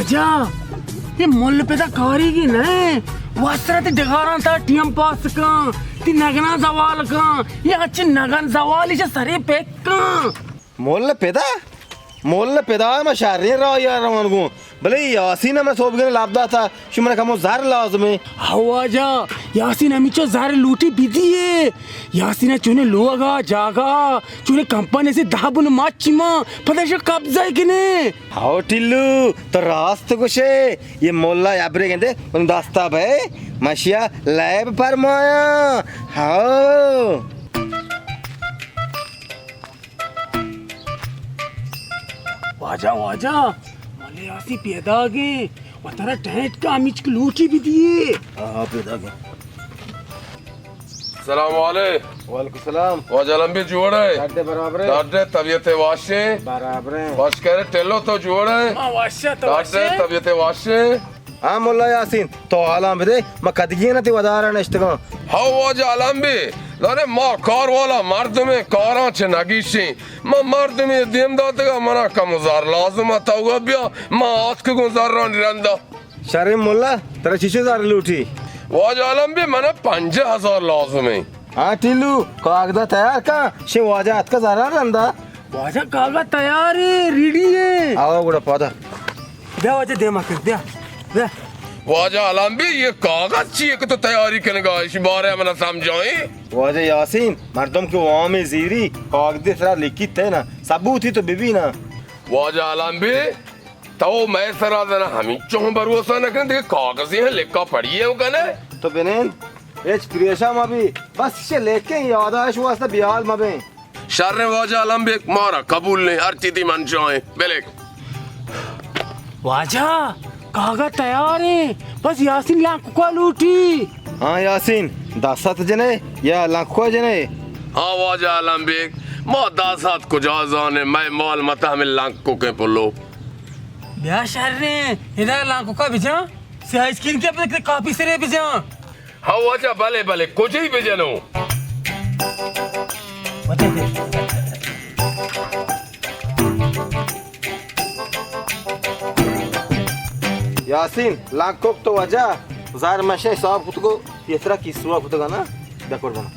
جا، اے مل پدا کاریگی نہ ایں۔ وسرا تئی ڈگاراں تا ٹیم پاس کن، تئی نگناں زوال کن، اے انچیں نگن زوالی چہ سرے پک کن۔ مل پدا؟ مل پدا ما شریں راہیا روان گوں۔ بلے یاسین ءَ من سوبگیں لب داتا، شو من کمو زر لازمیں۔ ہو واجہ، یاسین ہمیچو زر لوٹی بدیے۔ یاسین ءَ چونے لوگا جاگا، چونے کمپانی سے دہ بن مچ ما، پدا شو قبضہ کنے۔ ہو ٹلو، تو راست گوشے، یہ ملا ابرے گندے، من دستا بے، مشیا لیب پرمایا۔ ہو۔ واجہ، واجہ، ملے آسی پیداگیں، و ترا ٹینٹ کا ہمیچک لوٹی بدیے۔ ہاں، ہاں، پیداگیں۔ سلام علیک۔ وعلیکم السلام۔ واجہ لمبی جوڑ ئے؟ ڈاڈے برابر ئے؟ ڈاڈے طبیعت واشیں؟ برابر ئے۔ واش کرے ٹلو تو جوڑ ئے؟ ہاں، واشا تو ڈاڈے واشے؟ طبیعت واشیں؟ ہاں ملا یاسین، تو حالاں بدے، ما کدگی نہ تئی ودارا نشتگاں۔ ہو واجہ لمبی، زانے ما کار والا مردمیں، کاراں چہ نگیشیں۔ ما مردمے دیم داتگا، منا کم زر لازم ات، تو بیا، ما آتکگوں زرانی رندا۔ شریں ملا، ترا چیچو زر لوٹی؟ واجہ لمبی، منا پنجاہ ہزار لازمیں۔ ہاں ٹیلو، کاغذ تیار کن، شے واجہ اتکا زران رندا۔ واجہ کاغذ تیار ہے، ریڈی ہے۔ آو گڑا پادا۔ بیا واجہ دیما کن، بیا، بیا۔ واجہ لمبی، یہ کاغذ چی ہے کہ تو تیاری کنگا، اسی بارے منا سمجھائیں۔ واجہ یاسین، مردم کہ وامے زیری، کاغذ سرا لکھیت ہے نا، ثبوت ہی تو ببی نا۔ واجہ لمبی، تو مئے سرا زنا ہمینچو ہم بھروسہ نہ کن، دگہ کاغذے ہیں لکھا پڑھی ہے کنے؟ تو بنین، ہچ پریشان مبی، بس شے لکھیں یادائش واسطہ بیال مبیں۔ شر واجہ لمبی، مارا قبول نہیں، ہر چیزی منشائیں، بلک۔ واجہ، کاغذ تیار ہیں، بس یاسین لنککا لوٹی۔ ہاں یاسین، دست جنے یا لنککا جنے؟ ہاں واجہ لمبی، ما دست کجا زانے، مئے مال متا ہمیں لنککیں پلو۔ بیا شریں، ادا لانکوکا بجاں، سیاہ اسکرین کے پہ کاپی سرے بجاں۔ ہاں واجہ، بلے بلے، کجئی بجنوں؟ یاسین، لانکوک تو واجہ، زار مشے حساب کتگو، یہ ترا کیسوا کتگا نا، دکور بنا۔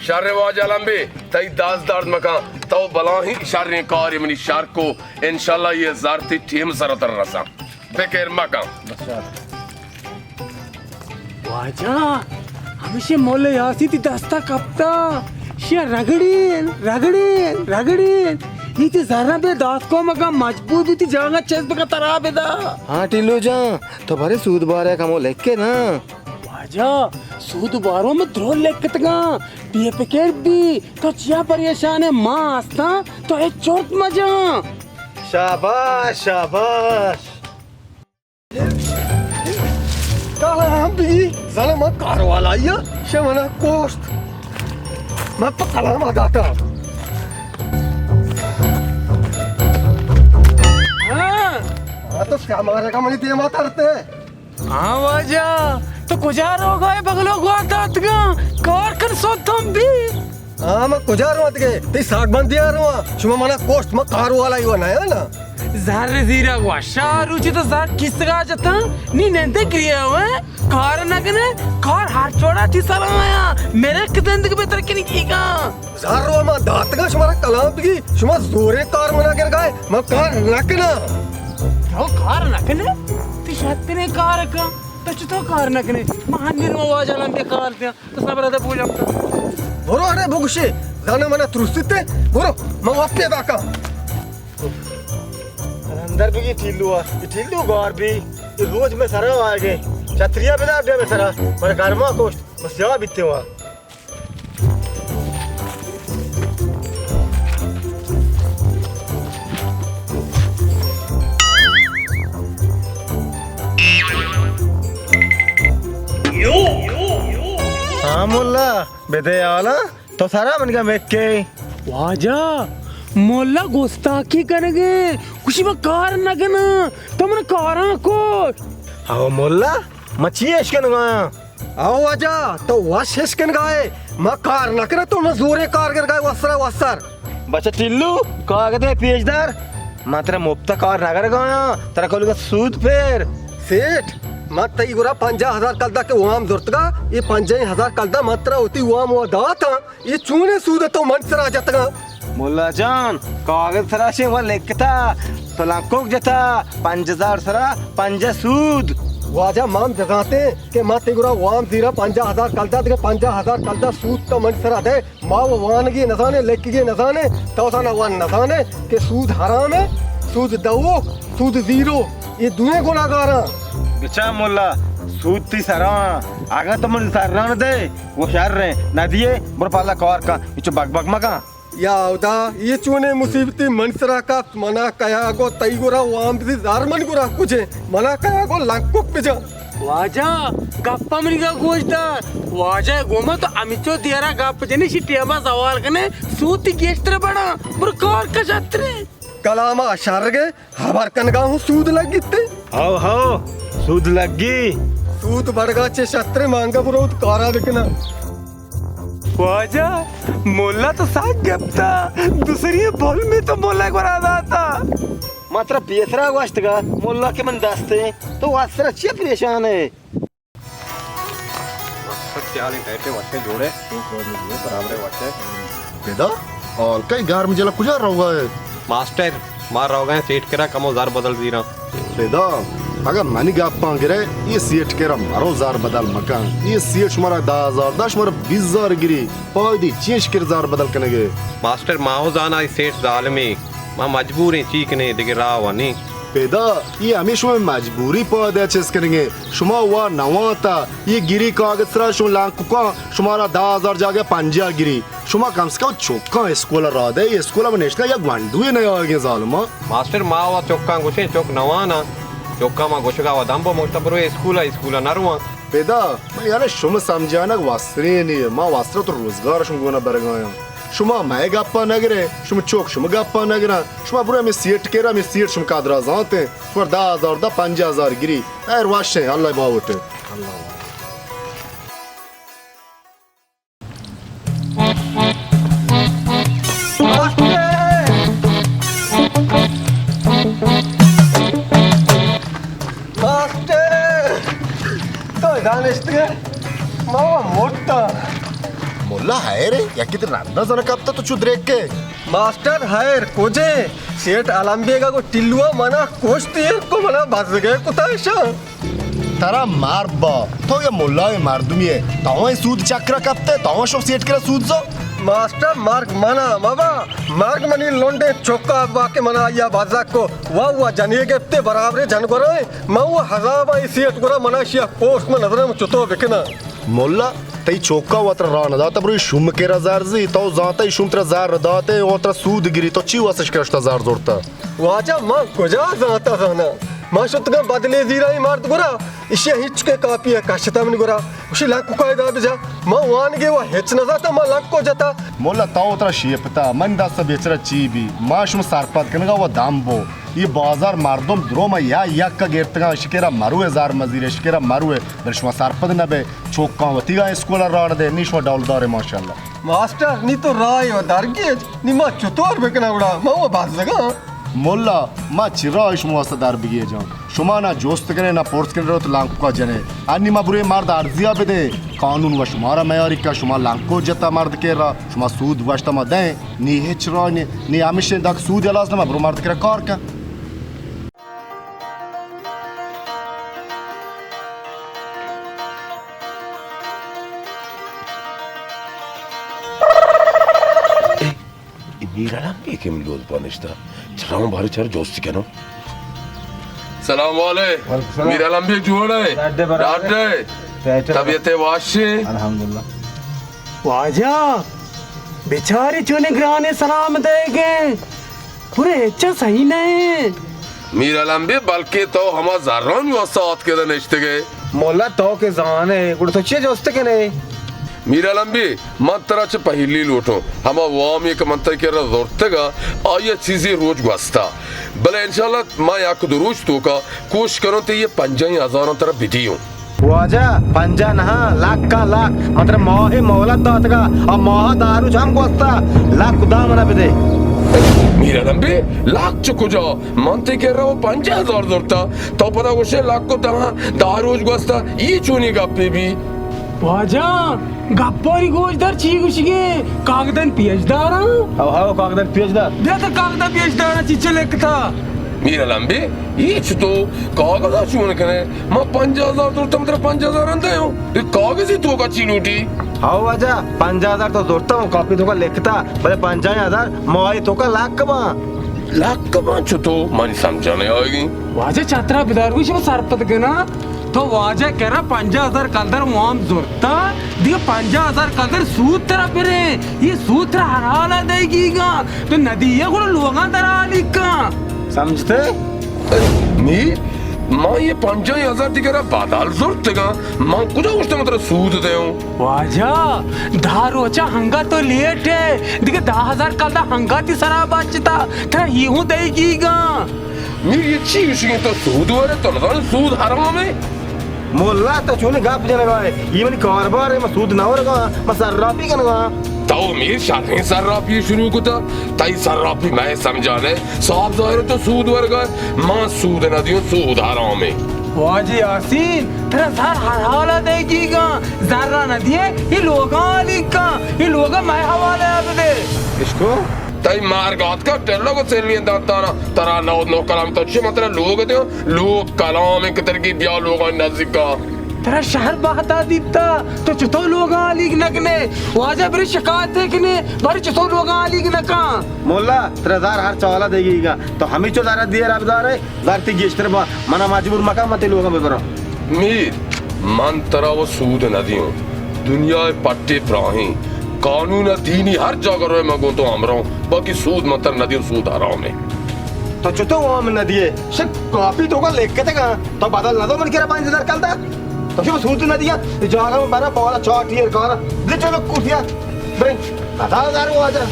شر واجہ لمبی، تئی دست درد مکن، تو بلاہیں شریں کارے منی شر کو، انشاءاللہ یہ زر تئی ٹیم سرا تر رساں، فکر مکن۔ واجہ، ہمیشہ مول یاسی تئی دستا کپتا، شیا رگڑین، رگڑین، رگڑین، یہ تئی زراں بے دات کو مکن، مجبور بی تئی جاگہ چست بکن ترا بدا۔ ہاں ٹیلو جان، تو بھرے سود بارے کمو لکھے نا۔ واجہ، سود بارو میں درو لکھتگاں، بے فکر بی، تو چیا پریشان ہے، ما ہستاں، تو اے چرت مجاں۔ شاباش، شاباش۔ کالا ہم بی، زانا ما کار والا یا، شمنا کوشت۔ ما پا کلام آ داتا۔ ہاں۔ ہاں تو کیا مارے گا منی دیما ترتے؟ ہاں واجہ، تو کجا روگا ئے؟ بگلو گوات داتگاں، کار کن سوتم بی۔ ہاں، ما کجا روت گے؟ تئی ساگ بندی آ رواں۔ شما منا کوشت، ما کار والا ہی و نیا نا۔ زر زیرا وشا روچی تو زر کیسگا جتا، نی نندے کریا ہوئے، کار نہ کنے، کار ہر چوڑا تئی سرا آیا، میرے زندگی بہتر کنی کی گا۔ زر و ما داتگا شمارا کلام بگی، شما زورے کار منا گر گائے، ما کار نہ کنا۔ تو کار نہ کنے؟ تئی شتریں کار کا، تو چطور کار نہ کنے؟ ما ہنی رو واجہ لمبی کار دیا، تو صبر دے بوجم۔ برو اڑے بگوشے، زانا منا ترسیتے، برو، ما وقت پیدا کا۔ اندر بگی ٹیلو آ، ٹیلو گار بی، روز میں سرا آئے گے، چتریا بدا بیا میں سرا، پر گرما کوشت، بس یا بیتے ہوا۔ ہاں ملا، بدے آلا، تو سرا من کا مکے۔ واجہ، ملا گستاکی کنگے، کچھ میں کار نہ کنا، تو من کاراں کوٹ۔ او ملا، مچی اشکن گایا۔ او واجہ، تو وش اشکن گائے، ما کار نہ کرے، تو نہ زورے کار کر گائے، وسرا وسر۔ بچہ ٹلو، کاغذ پیش دار۔ من ترا مپت ءَ کار نہ گرگ ءَ آں، ترا کلگ ءَ سود پر۔ سیٹھ، من تئی گورا پنجاہ ہزار کلدار کہ وام زرتگ ءَ، اے پنجاہیں ہزار کلدار من ترا وتی وام ءَ دات آں، اے چونیں سود ءَ تو من سرا جتگ ءَ؟ ملا جان، کاگد سرا شے و لکھتا، تو لنکوک جتا، پنجاہ ہزار سرا پنجاہ سود۔ واجہ، ما ہم بزانتیں کہ من تئی گورا وام زیراں پنجاہ ہزار کلدار، دگہ پنجاہ ہزار کلدار سود تو من سرا دئے۔ ما و وانگی نزانیں، لکھگی نزانیں، تو زانا وان نزانیں کہ سود حرام ہے، سود دوک، سود زیرو، یہ دوئیں گناہگاراں۔ بچا ملا، سود تی سرا، اگر تو من سرا نہ دے، وہ شر ہے، نہ دیے، بر پالا کار کا، اچو بگ بگ مکا۔ یا خدا، یہ چونے مصیبتی من سرا کپت، منا کیا گو تئی گورا وام بزی زار من گورا کجے، منا کیا گو لنکوک بجا۔ واجہ، گپا منی گا گوش دار۔ واجہ گوما تو امیچو دیرا گپ جنی، شی ٹیما زوال کنے، سوتی گیشتر بڑا، بر کار کشترے۔ کلاما شرگے، ہبر کنگا ہوں سود لگیتے۔ ہاو ہاو، سود لگی۔ سود بڑگا چے شترے، مانگا بروت کارا بکنا۔ واجہ، ملا تو ساگ گپتا، دوسری بول میں تو ملا گورا داتا۔ ما ترا پیسرا گوشتگا، ملا کہ من دستے، تو واسرا چیا پریشان ہے؟ واسر چیالیں ٹائٹے واسے جوڑے، برابرے واسے۔ پیدا، آل کئی گار مجلا کجا روگا ہے؟ ماسٹر، ما روگا ہیں سیٹ کرا کمو زر بدل زیرا۔ پیدا، اگاں منی گپاں گرئے، اے سیٹ کرا مرو زر بدل مکن۔ اے سیٹ شمارا دہ ہزار دا، شمارا بیست ہزار گری، پائدی چیش کر زر بدل کنگے۔ ماسٹر، ما ہو زانا اے سیٹ ظالمی، ما مجبوریں، چی کنے، دگہ راہ و نی۔ پیدا، اے ہمے شمئے مجبوری پائدہ چست کنگے۔ شما وا نوانتا، اے گری کاغذ سرا شما لانککاں، شمارا دہ ہزار جاگہ پنجاہ گری۔ شما کم سے کم چکاں اسکول ءَ راہ دئے، اسکول ءَ نشتگ ءَ یک گونڈوے نیایگیں ظالماں۔ ماسٹر، ما و چکاں گوشیں، چک نواناں۔ چکاں ما گوشگا و دم بو، مشتا برو اسکول ءَ، اسکول ءَ نہ رواں۔ پیدا، من یعنی شما سمجھانگ واسرے نی، ما واسرا تو روزگار شما گونا برگایاں۔ شما مئے گپا نگرے، شما چک شما گپا نگراں۔ شما برو ہمے سیٹ کرا، ہمے سیٹ شما قدرا زانتے۔ شما دہ ہزار دا، پنجاہ ہزار گری۔ خیر واشیں، اللہ باوٹے۔ اللہ باوٹے۔ ماسٹر! ماسٹر! تو ادا نشتگے؟ ما و مرتا۔ ملا حیرے، یکی تی رندا زن کپتا تو چو دریکے۔ ماسٹر حیر کجے؟ سیٹ علم بیگا کو ٹلوا منا کشتی کو منا بزگے کتا شان۔ ترا مار با، تو یہ ملائے مردمی ہے، تو این سود چکرا کپتے، تو شو سیٹ کرا سود زو۔ ماسٹر مرگ منا مبا، مرگ منی لنڈے چکا با کہ منا یا بزک کو، وا وا جنی گپتے برابرے جن گرائے، ما وا حزابا ای سیٹ گرا منا شیا پوسٹ من نظرم چتو بکنا۔ ملا، تئی چوکا وترا راہ نہ داتا، برو شوم کرا زر زی، تو زانتا شوم ترا زر داتے، او ترا سود گری، تو چی واسش کرشتا زر زورتا؟ واجہ، من کجا زانتا زانا؟ من شتگاں بدلے زیرا ای مرد گورا، اشیا ہچ کے کاپی ہے کشتا من گورا، اشی لنکو کائے دا بجا، من وانگے و ہچ نزاتا، من لنکو جتا۔ مولا تو ترا شیپتا، من دست بیچرا چی بی، ما شما سرپد کنگا و دم بو۔ یہ بازار مردم درو ما یا یک گرتگا، اشکرا مروے زار مزیر، اشکرا مروے، بل شما سرپد نبے، چوکاں وتیگا اسکول راڑ دے، نی شما ڈولدار ماشاءاللہ۔ ماسٹر، نی تو راہ و درگیج، نی ما چطور بکناں گڑا؟ ما و بزگاں۔ ملا، ما چرا شما واسطہ در بگیجاں؟ شما نہ جست کنے، نہ پرس کنے، روت لانکوکا جنے۔ انی ما بروے مرد ارزیا بدے، قانون و شما را میاری کا، شما لانکو جتا مرد کے را، شما سود وشتا ما دیں، نی ہچ راہ نی، نی ہمیشہ دک سود یلاس نہ ما برو مرد کے را کار کن۔ اے، اے میر علم بی کہ من لوز پا نشتا۔ چلاؤں بارے چار جوستی کنو۔ سلام علیکم۔ وعلیکم السلام۔ میر علم بی جوڑ ہے؟ ڈاڈ ہے برابر۔ ڈاڈ ہے؟ ٹیٹر۔ طبیعت واشی؟ الحمدللہ۔ واجہ، بیچاری چونی گرانے سلام دے گے۔ پورے ہچا صحیح نہ ایں۔ میر علم بی، بلکیں تو ہما زرانی واسطہ آتکے دا نشتگے۔ مولا تو کہ زانے، گڑا تو چے جست کنے؟ میر علم بی، من ترا چہ پہلی لوٹوں، ہما وامی کہ من تئی کرا زرتگا، آئی چیزی روچ گوستا۔ بلے انشاءاللہ ما یک دو روچ توکا کوشش کنوں تے یہ پنجاہیں ہزاراں ترا بدیوں۔ واجہ، پنجاہ نہ، لکھ کا لکھ، من ترا ماہے مہلت داتگا، آ ماہ دہ روچ ہم گوستا، لکھ دہ منا بدے۔ میر الم بی، لک چہ کجا؟ من تئی کرا و پنجاہ ہزار زرتا، تو پدا گوشے لک و تہا دہ روچ گوستا، اے چونی گپے بی؟ واجہ، گپانی گوش دار، چی گوشگے؟ کاگدان پیش داراں؟ ہو، ہو، کاگدان پیش دار۔ بیا تو کاگدان پیش داراں، چی چی لکھتا؟ میر الم بی، اے چتو کاگدا چون کنے؟ ما پنجاہ ہزار زرتم، ترا پنجاہ ہزار ہم دیوں۔ اے کاگدی توکا چی لوٹی؟ ہو واجہ، پنجاہ ہزار تو زرتم، کاپی توکا لکھتا، بلے پنجاہ ہزار ماہی توکا لک باں۔ لک باں چتو؟ منی سمجھا نہ آیگی۔ واجہ چترا بدار گوش، من سرپد کناں۔ تو واجہ کرا پنجاہ ہزار کلدار وام زرتا، دیگہ پنجاہ ہزار کلدار سود ترا پرے، اے سود ترا ہر حالا دئیگی گا، تو ندیے گڑا لوگاں درا لیکاں۔ سمجھتے؟ میر، من اے پنجاہ ہزار تئی کرا بدل زرتگاں، من کجا گوشتگ من ترا سود دیوں؟ واجہ، دہ روچا ہنگا تو لیٹ ئے، دگہ دہ ہزار کلدار ہنگا تئی سرا بچتا، ترا اے ہوں دئیگی گا۔ میر، اے چی گوشگے تو سود ورے؟ تو نزانے سود حرامے؟ مولا، تو چونیں گپ جنگا ئے؟ اے منی کاربارے، من سود نہ ورگاں، من صرافی کنگاں۔ تو میر شریں صرافی شروع کتا، تئی صرافی مئے سمجھا نئے، صاف ظاہر تو سود ورگا ئے۔ من سود نہ دیوں، سود حرامے۔ واجہ یاسین، ترا زر ہر حالا دئیگی گا، زر نہ دیے، اے لوگاں لیکاں، اے لوگاں مئے حوالہ بدے۔ اشکو؟ تئی مرگ آتکا ٹلو کو سیلنی دانتانا، ترا نود نو کلام تو چی من ترا لوگ دیوں؟ لوگ کلام انت کہ ترکی بیا لوگاں نزیکا۔ ترا شہر بہتا دیتا، تو چطور لوگاں آلیگ نکنے؟ واجہ بری شکایت کنے، بری چطور لوگاں آلیگ نکاں؟ مولا، ترا زر ہر چالا دیگی گا، تو ہمیچو زر دیر ابدارے، زر تی گیشتر با، منا مجبور مکن، من تی لوگاں ببراں۔ میر، من ترا و سود نہ دیوں۔ دنیا پٹے پراہیں۔ قانون دینی ہر جاگہ روئے من گوں تو ہمراہوں۔ باقی سود من ترا نہ دیوں، سود حرامے۔ تو چتو وام نہ دیے؟ شک کاپی توکا لکھتگا۔ تو بدل نہ دو من کرا پنچ ہزار کلدار۔ تو شو سود نہ دیا۔ جاگہ من برا پالا چاٹ ایر کارا۔ دے چلو کوٹیا۔ برے۔ ہزار ہزار واجہ۔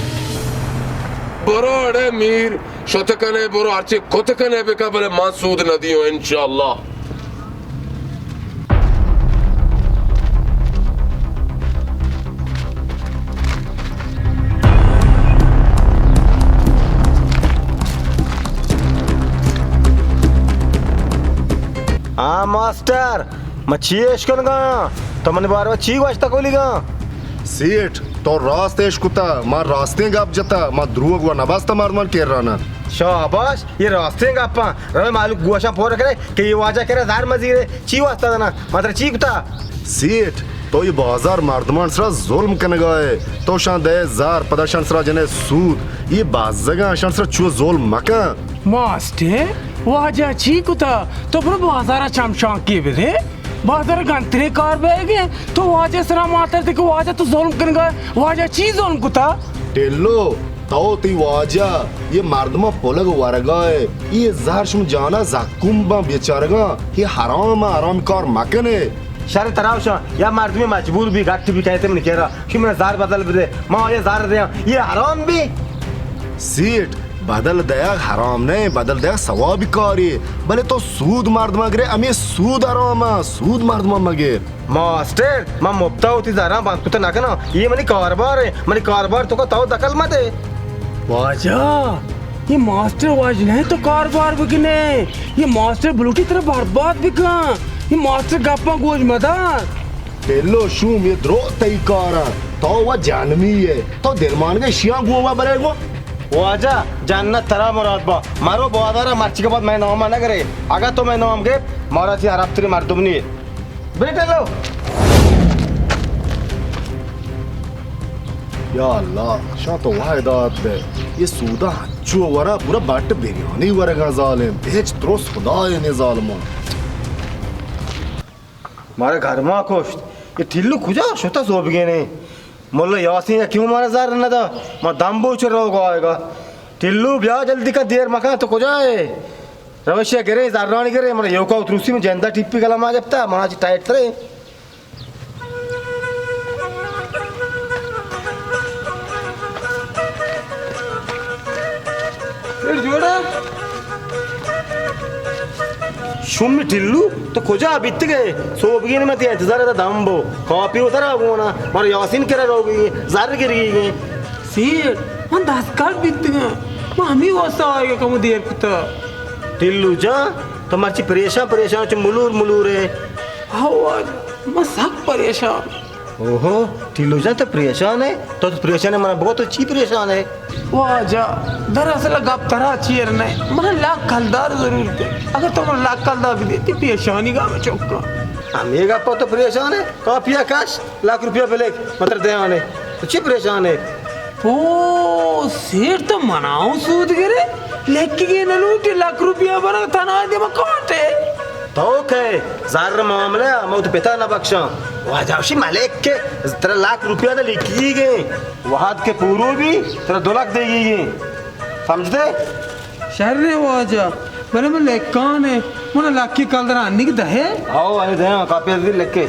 برو اڑے میر۔ شت کنے برو، ہرچی کت کنے بکن، بلے من سود نہ دیوں انشاءاللہ۔ ہاں ماسٹر، من چی اش کنگا آں؟ تو منی باروا چی گوشتہ کولیگاں؟ سیٹھ، تو راست اش کتہ، ما راستیں گپ جتہ، ما دروگ و نبستہ مردمان کرا نہ۔ شاباش، اے راستیں گپاں۔ روے مالوک گوشاں پورا کرے کہ اے واجہ کرا زر مزیرے، چی واسطہ دنا؟ ما ترا چی کتا؟ سیٹھ، تو اے بازار مردمان سرا ظلم کنگا ئے۔ تو شان دے زر، پدا شان سرا جنے سود۔ اے بزگاں، شان سرا چو ظلم مکن۔ ماسٹر، واجہ چی کتا؟ تو برو بازارا چمشانکی بدے۔ بازار گنترے کار بیگے، تو واجہ سرا ماتر دے کہ واجہ تو ظلم کنگا، واجہ چی ظلم کتا؟ ٹیلو، تو تی واجہ، اے مردماں پلگ ورگا ئے، اے زہر شم جانا زکوم باں بیچارگاں، اے حرام، حرام کار مکنے۔ شر تراوشاں، یا مردمے مجبور بی، گٹ بی کہتے من کرا، کہ من زہر بدل بدے، ما آیا زہر دیاں، اے حرام بی۔ سیٹھ، بدل دیگ حرام نہ، بدل دیگ ثوابی کارے، بلے تو سود مردماں گرے، ہمے سود حرام، سود مردماں مگر۔ ماسٹر، من مپتا وتی زراں بند کت نہ کناں۔ اے منی کاربار اے، منی کاربار توکا تو دخل مدے۔ واجہ، اے ماسٹر واجہ نہ تو کاربار بکنے۔ اے ماسٹر بلوٹی ترا برباد بکن۔ اے ماسٹر گپاں گوش مدار۔ ٹیلو شوم، اے درو تئی کاراں۔ تو و جنمی ئے۔ تو دلمانگے شیاں گوں و برے گوں۔ واجہ، جنت ترا مراد با۔ مرو بازارا، مرچی کے بعد مئے نام نہ گرے۔ اگاں تو مئے نام گپت، مارا چی عرب تری مردم نی۔ برے ٹلو۔ یا اللہ، شاہ تو واہ ہدایت دے۔ اے سودا ہنچو ورا پورا بٹ بریانی ورگا ظالم۔ ہچ ترس خدا ئے نے ظالماں۔ مارا گھر ما کشت۔ اے ٹلو کجا شتا سوبگینے؟ ملا یاسین یکیوں مارا زر ندا۔ ما دم بوچ روگا آئیگا۔ ٹلو بیا جلدی کا، دیر مکن، تو کجا ئے؟ روشیا گرے، زرانی گرے، من یوکا اتروسی من جندا ٹیپی گلا ما گپتا، منا چی ٹائٹ ترے۔ پھر جوڑا۔ شومی ٹلو، تو کجا بیتگے؟ سوبگین من تی انتظار تا دم بو۔ کاپی اترا گونا، مارا یاسین کرا روگی، زر گرگی۔ سیر، من دست کٹ بیتگاں۔ ما ہمے واسطہ آئیگا کمو دیر کتا۔ ٹلو جان، تو مرچی پریشان پریشان چو ملور ملور ہے۔ ہاں واجہ، ما سک پریشان۔ اوہو، ٹلو جان تو پریشان ہے؟ تو تو پریشان ہے، منا بگو تو چی پریشان ہے؟ واجہ، دراصل گپ ترا چیر نہ، منا لاکھ کلدار ضرورت ہے۔ اگر تو منا لاکھ کلدار بدے، تی پریشانی گا میں چکا۔ ہمے گپا تو پریشان ہے؟ کاپیا کش، لاکھ روپیہ بلک، متر دیانے۔ تو چی پریشان ہے؟ او، سیٹھ تو منا ہوں سود گرے، لکھگے نہ لوٹی، لاکھ روپیہ بنا تنا دے ما کاٹے۔ تو کئے؟ زر معاملہ ءَ من وتی پت ءَ نہ بکشاں۔ واجہ وشی ملک کہ ترا لاکھ روپیہ نہ لکھیگ ایں، وہد کہ پورو بی ترا دو لاکھ دیگیگ ایں۔ سمجھتے؟ شر ایں واجہ، بلے من لکھان ایں، من لکھی کلدار انیگ دہے۔ آؤ، اے دے، کاپی دی لکھے۔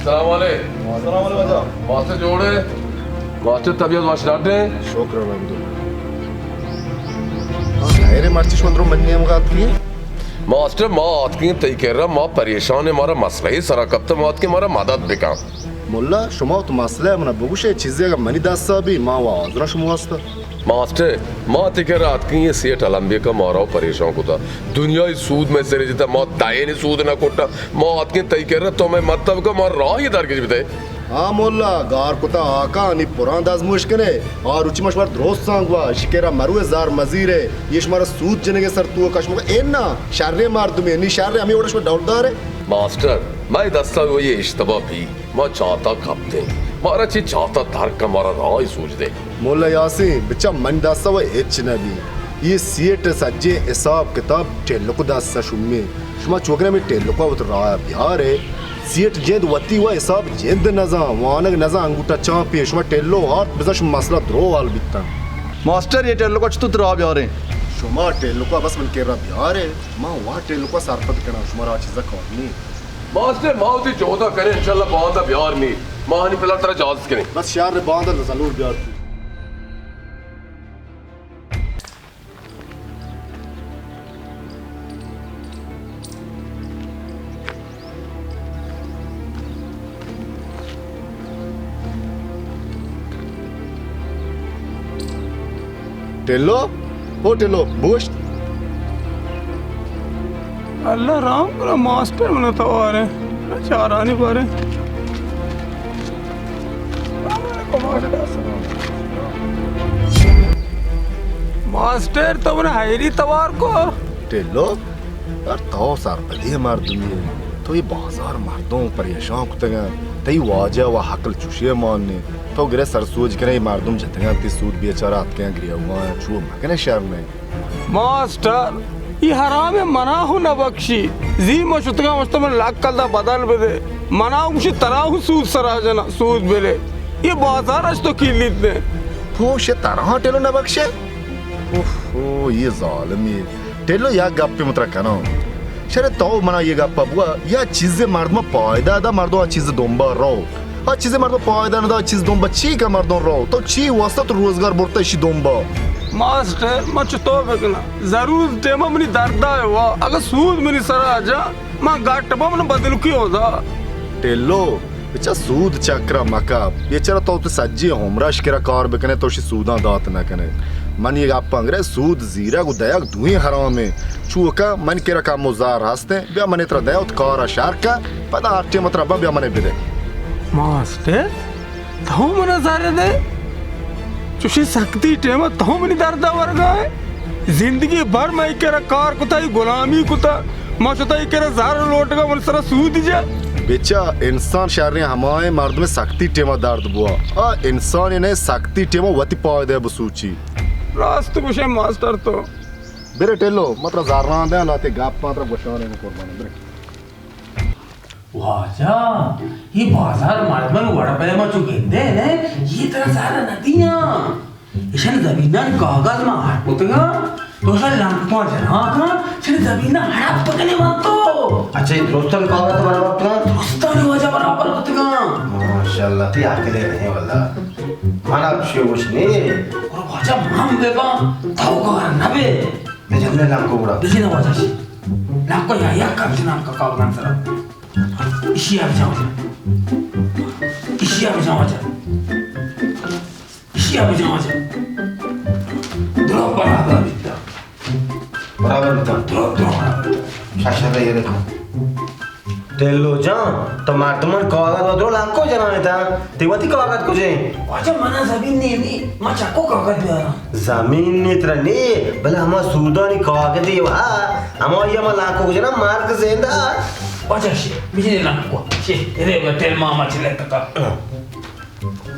سلام علیکم۔ سلام علیکم واجہ۔ ماسٹر جوڑ ئے؟ ماسٹر طبیعت وش ڈاڈ ئے؟ شکر الحمدللہ۔ ہاں، خیر ایں، مرچی شما درو منی ہمگا اتکگے؟ ماسٹر، ما آتکیں تئی کرا، ما پریشان ایں، مارا مسئلہ سرا کپتہ، ما آتکیں مارا مدد بکن۔ ملا، شما تو مسئلہ منا بگوشے، چیزے اگر منی دستا بی، ما وا حاضر شما واسطہ۔ ماسٹر، ما تئی کرا آتکیں، اے سیٹھ المبیک ءَ مارا پریشان کتا۔ دنیای سود مئے سرے جتا، ما دہینے سود نہ کٹا۔ ما آتکیں تئی کرا، تو مئے مدد بکن، ما راہی درگیج بدے۔ ہاں ملا، گار کتا آکا، نی پران دزموش کنے۔ آ روچی ما شمار درست سانگ وا، اشی کرا مروے زار مزیرے، یہ شمارا سود جنگے سر تو کش مگا۔ اے نا، شرے مردمے، نی شرے ہمیں وڑا شما ڈولدارے۔ ماسٹر، مئے دستا وئی اشتباہ بی، ما چاتا کپتیں۔ مارا چی چاتا درکا، مارا راہی سوج دے۔ ملا یاسین، بچا من دستا و ہچ نبی۔ یہ سیٹ سجے حساب کتاب ٹیلکو دستا شمی۔ شما چوکرے ہمیں ٹیلکو وت راہ بیارے۔ سیٹ جند وتی و حساب جند نزان، وانگ نزان، انگوٹا چاپی۔ شما ٹیلو ہارت بزا شما مسئلہ درو حال بیتن۔ ماسٹر، یہ ٹیلکو چطور راہ بیارے؟ شما ٹیلکو بس من کرا بیارے، ما وا ٹیلکو سرپد کناں، شما را چیزا کار نہیں۔ ماسٹر، ما وتی جہدا کنیں، انشاءاللہ باندا بیار نی۔ ما ہنی پلا ترا اجازت کنیں۔ بس شہر باندا ضرور بیار تو۔ ٹیلو، او ٹیلو، بوشت۔ اللہ رحم کرا ماسٹر، من توارے چارانی بارے۔ ماسٹر، تو من حیری توار کو۔ ٹیلو، یار، تو سرپدی مردمی ئے۔ تو یہ بازار مردم پریشان کتگن، تئی واجہ و عقل چوشی مان نے۔ تو گرے سر سوج کنے، یہ مردم جتگن، تی سود بیچارہ اتکن گریوان، چو مکنے شر نے۔ ماسٹر، یہ حرام منا ہوں نہ بخشی۔ زی ما شتگاں وشتا من لک کلدار بدل بدے۔ منا گوشی ترا ہوں سود سرا جنا، سود بلے۔ یہ بازار اش تو کلیت نے۔ پوش ترا ٹیلو نہ بخشے؟ اوف، او، یہ ظالمی۔ ٹیلو، یک گپے من ترا کناں۔ شر تو منا یہ گپا بوا، یا چیزے مردم پائدہ دا، مردم آ چیز دنبا رو۔ آ چیزے مردم پائدہ ندا، چیز دنبا چی کا مردم رو؟ تو چی واسطہ تو روزگار برتا اشی دنبا؟ ماسٹر، من چطور بکناں؟ ضرور ٹیما منی دردا ہے وا۔ اگر سود منی سرا جا، من گٹ با من بدل کی ہودا۔ ٹیلو، بچا سود چکرا مکا۔ بیچارہ تو تے سجی عمرش کرا کار بکنے، تو شی سوداں دات نہ کنے۔ من یہ گپاں گرے، سود زیرگ و دیگ دوئیں حرام ہیں۔ چوکا من کرا کم و زار ہستیں، بیا من ترا دے ات کارا شر کا، پدا ہر ٹیم ترا با بیا من بدے۔ ماسٹر، تو منا زر دے؟ چوشی سختی ٹیما تو منی دردا ورگا ہے؟ زندگی بھر مئے کرا کار کتا، ای غلامی کتا، ما شتا ای کرا زر لوٹگا، من سرا سود جا۔ بچا، انسان شریں ہمائیں مردم سختی ٹیما درد بوا۔ آ انسان نے سختی ٹیما وتی پائدہ بسوچی۔ راست گوشے ماسٹر تو۔ برے ٹیلو، مترا زران دے، لاتے گپ مترا گوشانے قربان، برے۔ واجہ، یہ بازار مردمن وڑ پیما چو گندے نے، یہ ترا زر نہ دیاں۔ ایشانی زمینانی کاغذ ما ہڑپ کتگاں، تو اصل لنکواں جناں کن، ایشانی زمیناں ہڑپ بکنے من تو۔ اچھا، اے درستانی کاغذ تو برابر کتگاں؟ درستانی واجہ برابر کتگاں۔ ماشاءاللہ، تئی عقلے نہیں واللہ۔ من اب شوش نہیں۔ اور واجہ من بے با، تو کار نہ بے۔ بجن لنکو گڑا۔ بجن واجہ شی۔ لنکو یا یک کم جنان کا کاغذان سرا۔ ایشی ءَ بجاں واجہ۔ ایشی ءَ بجاں واجہ۔ ایشی ءَ بجاں واجہ۔ درو برابر بیتا۔ برابر بیتا۔ درو، درو برابر بیتا۔ شاشر رہی رکھا۔ ٹیلو جان، تو مردمان کاغذ و درو لانکو جنان تا۔ تی وتی کاغذ کجے؟ واجہ منا زمین نی نی، ما چکو کاغذ بیارا۔ زمین نی ترا نی، بلے ہما سودانی کاغذی وا، ہما یہ ہما لانکو جنان مارک زندہ۔ واجہ شی، بجنے لانکو، شی، ارے وہ ٹیل ماما چلے تکا۔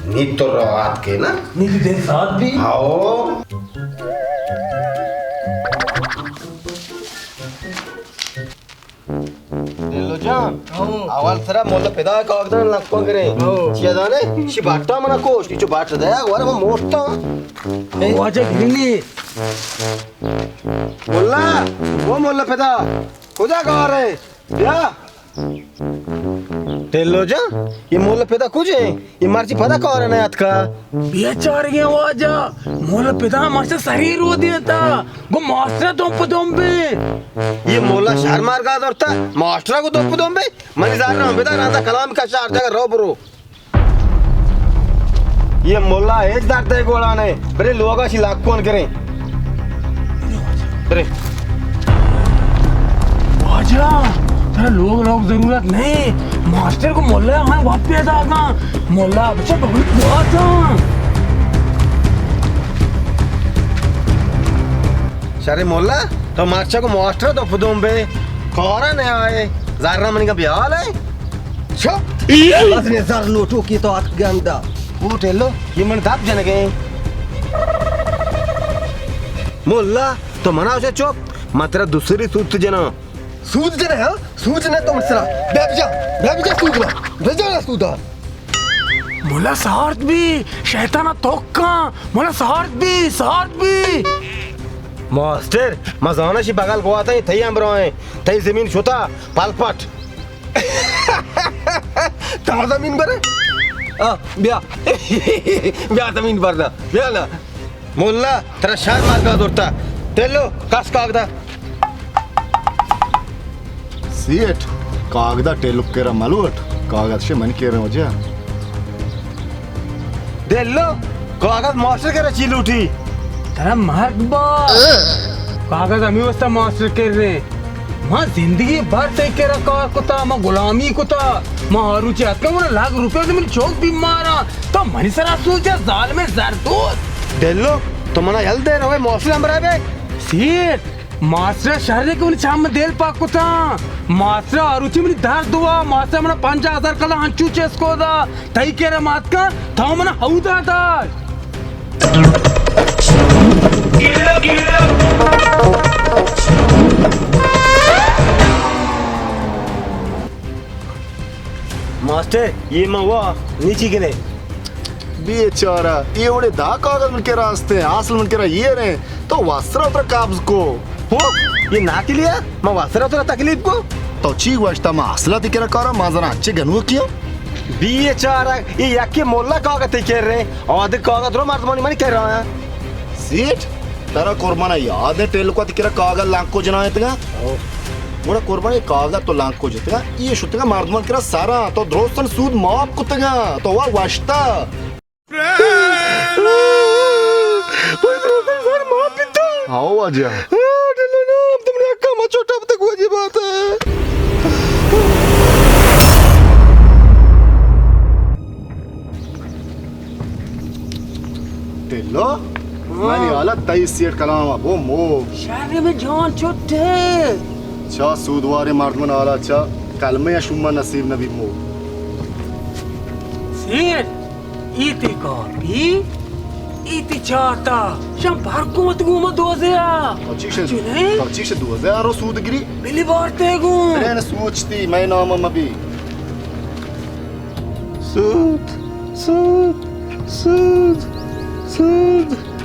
نی تو رات کے نا؟ نی تو دل ساتھ بھی؟ ہاؤ۔ ٹیلو جان، ہاں۔ اول سرا مولا پدا کاغذان لکو گرے۔ ہاں۔ چیا دانے؟ شی باٹا منا کوش، چو باٹ دیا، گوارا من موٹتا۔ واجہ گرنی۔ مولا، وہ مولا پدا، کجا گارے؟ بیا۔ ٹیلو جان، یہ مولا پدا کجے؟ یہ مرچی پدا کار نہ اتکا۔ بیچارگیں واجہ، مولا پدا ماشا سری رو دیتا۔ گو ماسٹر دم پہ دم بے۔ یہ مولا شہر مارگا دورتا، ماسٹر کو دم پہ دم بے۔ منی زار نہ بدا راندا کلام کا شہر جگہ رو برو۔ یہ مولا ہیچ درد ہے گوڑا نے۔ برے لوگا شی لاکون کریں۔ برے۔ واجہ، ترا لوگ لوگ ضرورت نہیں۔ ماسٹر کو مولا ہمیں وقت پیدا آگا۔ مولا بچہ بہت بہت ہاں۔ شرے مولا، تو مرچا کو ماسٹر تو پدوم بے۔ کارا نہیں آئے۔ زارنا منی کا بیال ہے۔ چپ! بس نے زر لوٹو کی تو اتک گندا۔ او ٹیلو، یہ من دپ جنگے۔ مولا، تو منا اسے چپ، من ترا دوسری سود جنا۔ سود جنے ہاں؟ سود جنے تو مسرا۔ بے بجا، بے بجا سود نا۔ بجا نا سودا۔ مولا سارت بی، شیطانا توکاں، مولا سارت بی، سارت بی۔ ماسٹر، مزانا شی بغل گواتا، تئی ہم برائیں، تئی زمین شتا، پل پٹ۔ تا زمین برے؟ آ، بیا۔ بیا زمین برنا۔ بیا نا۔ مولا، ترا شر مارگا دورتا۔ ٹیلو، کس کاغدا۔ سیٹ، کاغدا ٹیلو کرا ملوٹ، کاغد شے من کرا وجہ۔ ٹیلو، کاغذ ماسٹر کرا چی لوٹی؟ ترا مرگ با۔ کاغذ ہمیں واسطہ ماسٹر کر رہے۔ ما زندگی بھر تئی کرا کار کتا، ما غلامی کتا، ما آروچی اتکا، منا لاکھ روپے دے، منی چوک بیمارا، تو منی سرا سوچا، ظالم زردوست۔ ٹیلو، تو منا یل دے، روے ماسٹر ہمراہ بے۔ سیٹ، ماسٹر شر کہ منی چم دل پاک کتا، ماسٹر آروچی منی درد ہوا، ماسٹر منا پنجاہ ہزار کلا انچو چس کو دا، تئی کرا مات کا، تو منا ہو دا داشت۔ ماسٹر، یہ من وا، نی چی کنے؟ بیچارہ، یہ وڑے دا کاغذ من کرا ہستے، اصل من کرا یہ رہے، تو وسرا اترا قبض کو۔ ہو، یہ ناکلیا، ما وسرا اترا تکلیف کو۔ تو چی گوشتا، ما اصلا تی کرا کارا، ما زنا اچھے گنوکیاں۔ بیچارہ، یہ یکی مولا کاغذ تی کر رہے، آدھے کاغذ رو مردمانی منی کر رہا ہے۔ سیٹ، ترا قربان یاد ہے، ٹیلو کا تی کرا کاغذ لانکو جنا اتگا؟ او۔ گڑا قربان، یہ کاغذ تو لانکو جتگا، یہ شتگا مردمان کرا سارا، تو درستن سود معاف کتگا، تو وا وشتا۔ ہاؤ واجہ۔ ٹیلو نا، اب تم نے اکا ما چھوٹا اب تک واجہ بات ہے۔ ٹیلو، ہاں۔ منی حالت تئی سیٹ کلام بو مو۔ شر میں جان چھٹے۔ چا سودوارے مردمن حالا چا کلمہ یا شما نصیب نبی مو۔ سیٹ، ای تی کاپی، ای تی چاتا، شم بھر کو مت گوما دوزے آ۔ پچیش، چنے؟ پچیش دوزے آ رو سودگری۔ بلی بارتے گو۔ ترین سوچتی، میں نام مبی۔ سود، سود، سود، سود۔